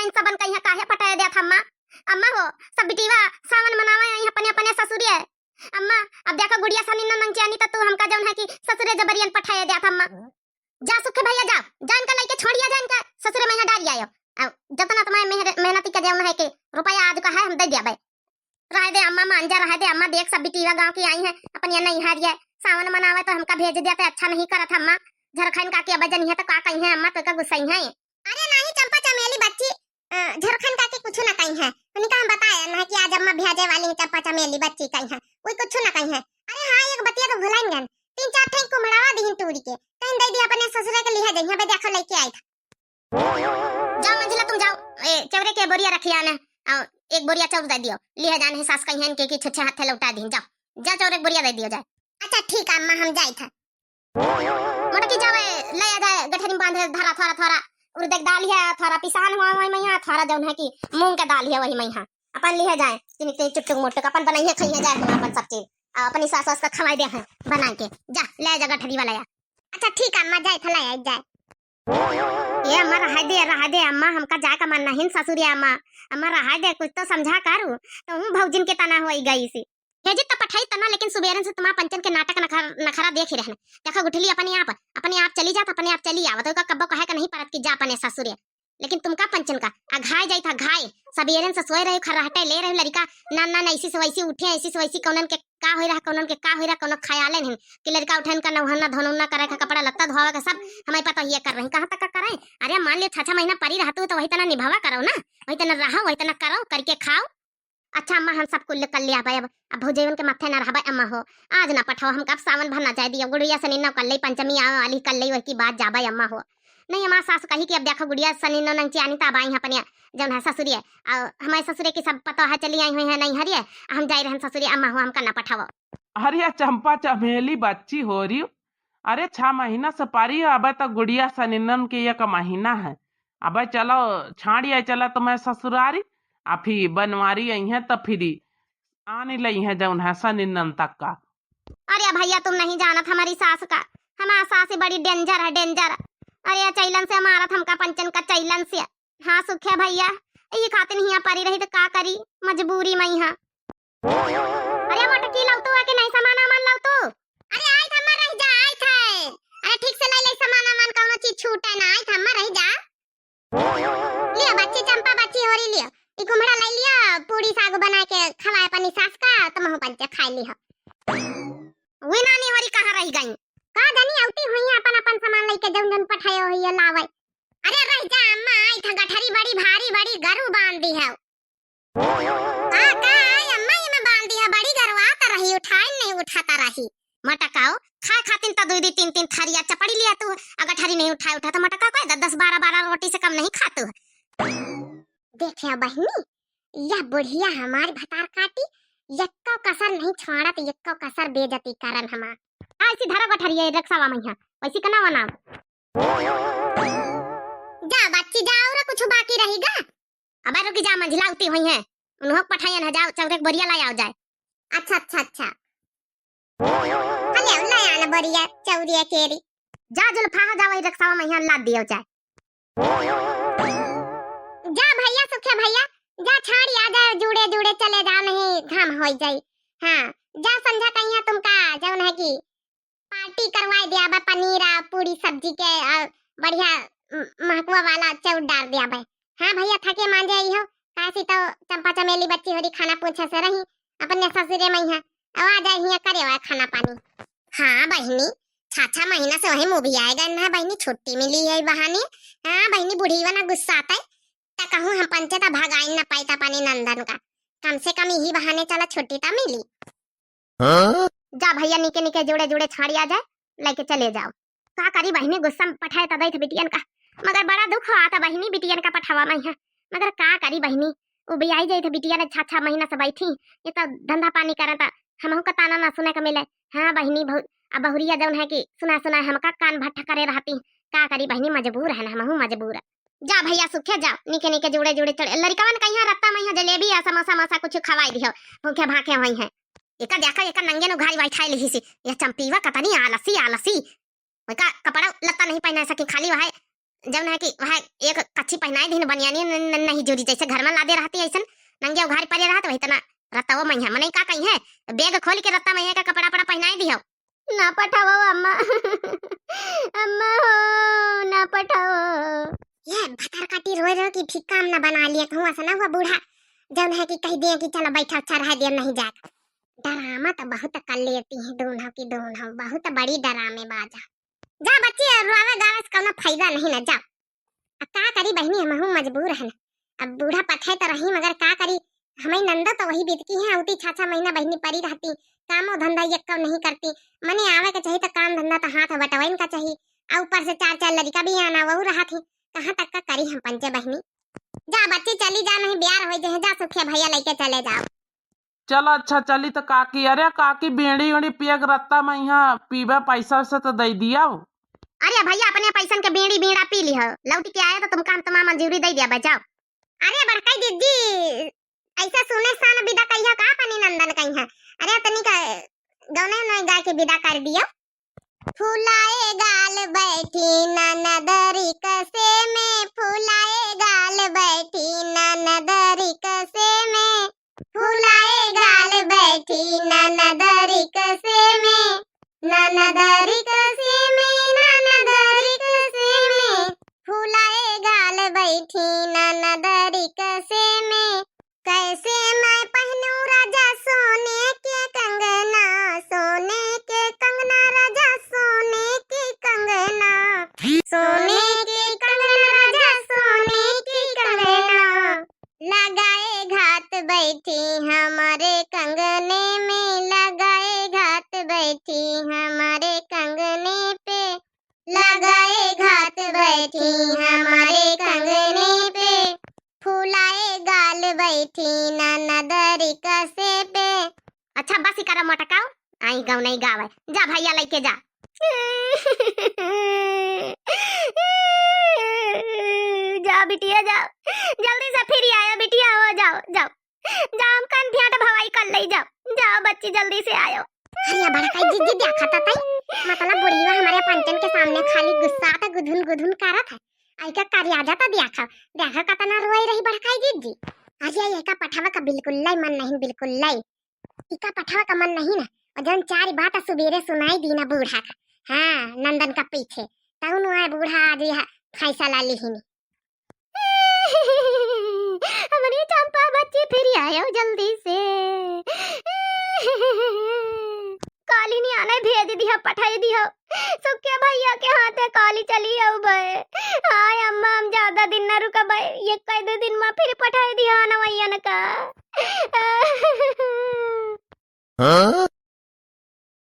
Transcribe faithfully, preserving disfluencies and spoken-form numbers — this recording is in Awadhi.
इन सबन कहिया काहे पठाए द्यात अम्मा? अम्मा हो, सब बिटिवा सावन मनावे आई अपने अपने ससुरे। अम्मा, अब देखो गुड़िया सनिन्नन नंग चियानी त तू हमका जौन है कि ससुरे जबरियन पठाए द्यात अम्मा। जा सुखे भैया जाओ, जा इनका लइके छोड़िया जा इनका ससुरे मइहाँ डारि आयो। अब जतना तुम्हारे मेहर-, मेहनती का जौन है कि रुपया आज का है हम दे द्याबे। रहे दे अम्मा, मान जा, रहे दे अम्मा, देख सब बिटिया गाँव की आई हैं, अपन ये नैहरिया, सावन मनावे तो हमका भेज द्यात, अच्छा नहीं करत अम्मा। झरखन काकी अब जनिहे तो का कहिहैं अम्मा, तो का गुस्सइहैं। अरे नहीं चंपा चमेली बच्ची, अ, झरखन काकी कुछ ना कहिहैं। उनका हम बताए ना कि आज अम्मा भेजे वाली हैं चंपा चमेली बच्ची कहिहैं, कोई कुछ ना कहिहैं। अरे हाँ, एक बतिया तो भुलाइन गन, तीन चार ठे कुम्हड़ावा दीहिन तूरी के, कहिन दे दिया अपने ससुरे के लिहे जइहैं, बे देखो लइके आई था। जाओ मंझिला, तुम जाओ, ए, चौरे के बोरिया रखिया ने, आओ, एक बोरिया चौर दे दियो, लिहे जान है सास कहिहैं इनके कि छुच्छे हाथे लौटा दीहिन, जाओ, जा चौरे के बोरिया दे दियो जाए। अच्छा ठीक है अम्मा, हम जाई था। मोटकी जावे, ले आ जाए, गठरी में बांधे, धरा थोड़ा थोड़ा, उड़द के दाल है, थोड़ा पिसान हुआ वही मइहाँ, थोड़ा जौन है कि मूंग के दाल है वही मइहाँ, अपन लिहे जाए, तिनिक तिनिक चुटुक मुटुक, अपन बनइहे खइहे जाए, हम अपन सब चीज, आ, अपनी सास वास का खवाई दे हैं बना के, जा, ले आ जा गठरी वाला या। अच्छा ठीक है अम्मा, जाए था, ले आ जाए। ए अम्मा, रहाय दे, रहाय दे अम्मा, हमका जाए का मन नहीं ससुरे अम्मा। अम्मा, रहाय दे, कुछ तो समझा करू। तो हूँ भौजिन के तना होई गई सी। भेजी त पठाई तना, लेकिन सुबेरन से तुम्हार पंचन के नाटक नखर-, नखरा देख ही रहन। देखो गुठली अपने आप, अपने आप चली जात, अपने आप चली आवत। ओका कब्बो कहे का नहीं परत कि जा अपने ससुरे। लेकिन तुमका पंचन का, आ घाय जाई था घाय। सबेरन से सोए रहे, खर्राटे ले रहे लड़का, ना, ना, ना, ऐसी से वैसी उठे, ऐसी से वैसी कौनन के का होई रहा, कौनन के का होई रहा, कौनो ख्याले नहीं कि लड़का उठे इनका नौहना धोनौना करे का, कपड़ा लत्ता धोवे का, सब हमें पता ही कर रही। कहाँ तक का करे? अरे मान लियो छह छह महीना परी रहतू तो वही तना निभावा करो ना, वही तना रहो, वही तना करो, करके खाओ। अच्छा अम्मा, हम सब कुल कर लिया भाई। अब, अब भौजैवन के माथे ना रहबे अम्मा हो, आज ना पठाओ, हम कब सावन भर ना जाए दियो, गुड़िया सनी ना कर ले, पंचमी आवे वाली कर ले, वही की बात जाबे अम्मा हो। नहीं, हमार सास कही कि अब देखो गुड़िया सनी नो नंग चियानी त अब आई अपने जौन है ससुरिया, और हमारे ससुरे की सब पता है चली आई हुई है नहीं हरिये, हम जाई रहन ससुरिया, अम्मा हो हमका ना पठाओ। अरे चंपा चमेली बच्ची हो रही, अरे छह महीना से परी है, अबे तो गुड़िया सनिनन के एक महीना है, अबे चलो छाड़ी आई, चला तुम्हें ससुरारी, आ फिर बनवारी आई है तो फिर आनी लई है जौन है सनिनन तक का। अरे भैया, तुम नहीं जानत हमारी सास का, हमारी सास ही बड़ी danger है, danger। अरे चैलन से मारत हमका पंचन का चैलन से। हाँ सुखिया भैया, यही खातिर हियाँ परी रही तो का करी, मजबूरी में ही हाँ। अरे मोटकी लौतू है कि नहीं सामान वामान लौतू? अरे आई था, अम्मा रह जा, आई था। अरे ठीक से ले ले सामान वामान, कौनो चीज छूटे ना, आई था, अम्मा रह जा। लियो बच्ची, चंपा बच्ची होरी लियो, ई कुम्हड़ा ले लियो, पूरी साग बना के खवाए अपनी सास का, तुम हो बच्चा खाए लियो। वे नानी होरी कहाँ रह गई? का जानी, औती हुई है अपन अपन सामान लेके, जौन जौन पठायो हुई है लावे। अरे रह जा अम्मा, आई था, गठरी बड़ी भारी बड़ी गरु बांध दी है। का, का, आई अम्मा, ये में बांध दी है, बड़ी गरु आता रही, उठाए नहीं उठाता रही। मटकाओ, खाए खातिन त दुई दुई तीन तीन थरिया चपड़ी लिया तू, अगर गठरी नहीं उठाए उठा तो मटका कोई दस दस बारह बारह रोटी से कम नहीं खातू। देखे बहिनी, यह बुढ़िया हमारी भतार काटी, यक्को कसर नहीं छोड़त, यक्को कसर बेइज्जती करन हमार। आ, ऐसी धरा गठरिया रक्सावा मैया, वैसी कना वना। जा बच्ची जा, और कुछ बाकी रहीगा? अबे रुकी जा, मंझिला उती हुई है, उन्हों पठायन है, जाओ चौरे के बोरिया ला आओ जाए। अच्छा, अच्छा, अच्छा। हले, ले आना बोरिया, चौरिया केरी। जा जुल्फा, जा वही रक्सावा मैया लाद दियो जाए। जा भैया, सुखे भैया, जा छाड़ी आ जाए, जुड़े जुड़े चले जा, नहीं घाम होई जाई। हाँ, जा संझा कहिया तुमका जौन है कि party करवाए दिया बा, पनीर आ पूरी सब्जी के आ बढ़िया म-, महकुआ वाला चौर डार दिया बा। हाँ भैया, थके मांजे आई हो, कासी तो चंपा चमेली बच्ची होरी खाना पूछे से रही अपने ससुरे में है, अब आ जाए हिया करे हुआ खाना पानी। हाँ बहिनी, छह छह महीना से वही मुँह भी आए गए ना बहिनी, छुट्टी मिली है बहाने। हाँ बहिनी, बुढ़ी वाला गुस्सा आता है, त कहूँ हम पंचे त भगाइन न पाई त अपने नंदन का, कम से कम यही बहाने चला छुट्टी त मिली। हाँ? जा भैया, निके निके जुड़े जुड़े छाड़ी आ जाए, लेके चले जाओ। का करी बहिनी, गुस्सा में पठाए त दैत बिटियन का, मगर बड़ा दुख हुआ था बहिनी, बिटियन का पठावा में है, मगर का करी बहिनी, उ भी आई जाइत बिटिया ने छह छह महीना से बैठी, ये तो धंधा पानी करत, हमहू का ताना ना सुने के मिले। हाँ बहिनी, बहु-, अब बहुरिया जौन है कि सुना सुना हमका कान भट्ठ करे रहती, का करी बहिनी, मजबूर है ना, हमहू मजबूर। जा भैया सुखे जा, निके निके जुड़े जुड़े चढ़े। लड़िकवन कहिया रत्ता में यहाँ जलेबी या समोसा मोसा कुछ खवाई दिहो, भूखे भाखे होई हैं। एका देखा, एका नंगे नु घाई बैठाई लिही सी, यह चंपीवा कतनी आलसी आलसी। ओका कपड़ा लत्ता नहीं पहना सकी, खाली वह जौन है कि वह एक कच्छी पहिनाइ दिहिन, बनियानी न-, न-, नहीं जुरी, जैसे घर में लादे रहती ऐसन नंगे उघारी परे रहत, वही तना रत्तवो मइहाँ। मनई का कहिहैं, bag खोलि के रत्ता मइहाँ का कपड़ा पड़ा पहिनाइ दिहो। ना पठाओ अम्मा। अम्मा हो, ना पठाओ। ये भतार काटी रोइ रोइ कि ठीक काम ना बना लिया, कहूँ ऐसा ना हुआ बूढ़ा जौन है कि कहि दिया कि चलो बैठो, अच्छा रहे दिया, नहीं जाए। डरामा तो बहुत कर लेती हैं दूनहौ की दूनहौ, बहुत बड़ी डरामेबाज है। जा बच्ची, अब रोवे गावे से कौनो फायदा नहीं ना, जा। अब का करी बहिनी, हमहू मजबूर हन। अब बूढ़ा पठे तो रही, मगर का करी, हमई नंदो तो वही बीतकी है, औती छह छह महीना बहिनी परी रहती, कामो धंधा यक्को नहीं करती। मने आवे के चाही तो काम धंधा तो हाथ बटवाइन का चाही, आ ऊपर से चार चार लड़का भी आना वहू रहत ही, कहाँ तक का करी हम पंचे बहिनी। जा बच्ची चली जा, नहीं ब्यार होइ जहे, जा सुखिया भैया लइके चले जाओ। चलो अच्छा चली तो काकी। अरे काकी, बीड़ी उड़ी पिए के रत्ता मइहाँ पीबे, पैसा वैसा तो दे दिया। अरे भैया, अपने पैसन के बीड़ी बीड़ा पी लिहो, लौट के आए तो तुमका हम तमाम मंजूरी दे दिया, जाओ। अरे बड़काई दीदी, ऐसा सुने सान विदा कहिया का अपनी नंदन कहिया? अरे तनी का गौने नोए गा के विदा कर दियो। फुलाए गाल बैठी ननद रिकसे में, फुलाए गाल बैठी ननद रिकसे में, फुलाए गाल बैठी ननद रिकसे में, ननद रिकसे में, ननद रिकसे में, फुलाए गाल बैठी ननद रिकसे में। कैसे मैं पहनूं राजा सोने के कंगना, सोने के कंगना राजा, सोने के कंगना, सोने के कंगना राजा, सोने के कंगना। लगाए घात बैठी हमारे कंगने में, लगाए घात बैठी हमारे कंगने पे, लगाए घात बैठी हमारे कंगने पे, फुलाए गाल बैठी ननद रिकसे पे। अच्छा बस ही करा मोटकाओ, आई गौनई गावे, जा भैया लइके जा। जा बिटिया जा, जल्दी से फिर आया बिटिया, हो जाओ, जाओ, जाओ, हम कन ध्यान भवाई कर लई, जाओ, जाओ बच्ची जल्दी से आयो। अरे बड़काई जिज्जी देखा था तई, मतलब बुढ़िया हमारे पंचन के सामने खाली गुस्सा था, गुधुन गुधुन करत है। आई का करिया जाता देखा, देखा कतना रोई रही बड़काई जिज्जी। अरे एका पठावा का बिल्कुल लई मन नहीं, बिल्कुल लई। इका पठावा का मन नहीं ना, और जौन चार बात सुबेरे सुनाई दी ना बूढ़ा का, हाँ, नंदन का पीछे, तउन आए बूढ़ा आज यह फैसला लिहिन। हमारी चंपा बच्ची फिर आयो जल्दी से। काली नियाने भेज दिया, पठाई दिया। सुखिया भैया के हाथे काली चली आऊ बे। हाय अम्मा, हम ज्यादा दिन ना रुकबे, ये कई दो दिन में फिर पठाई दिया नवैयन का। हाँ?